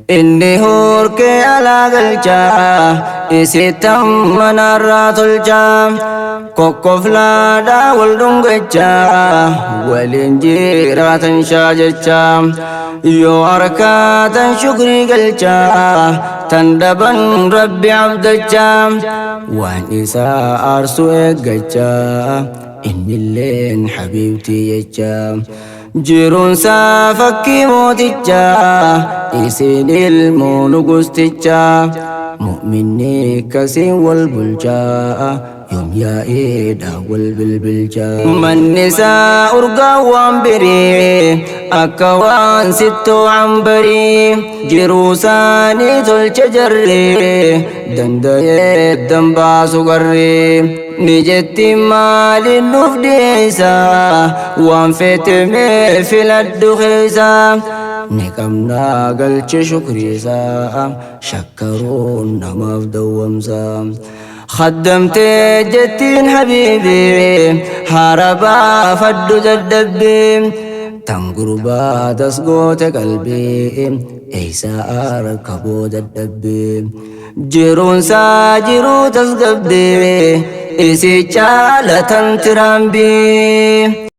Inni horkee alaa galchaa isittan manarraa tolchaa kokkoflaadhaa wal dhungachaa waliin jiraatan shaajachaa yoo harkaatan shukrii galchaa tan dhaban rabbi abdachaa waan isaa aarsu eeggachaa innilleen habiibtii jechaa jiruunsaa fakkii mootichaa isin ilmoo nugustichaa mu'minni akkasiin wal bulchaa yoom yaa'eedha wal bilbilchaa. Manni isaa urgaa waan birii akka waan sittoo cambarii jiruu isaanii tolche jarree danda'ee dambaasu garree. Ni jetti maaliin nuuf dhiyeessa waan feetemee filadhu keessa ni qabnaa galche shukriisa shakkaruun namaaf dawwamsa. Khaddamtee jettiin habiibi harabaa faddu dadhabbii tan gurbaa tasgoote qalbii eeysaa arkaboo dadhabbii jiruunsaa jiruu tasgabbii isii caalatan tiraambii.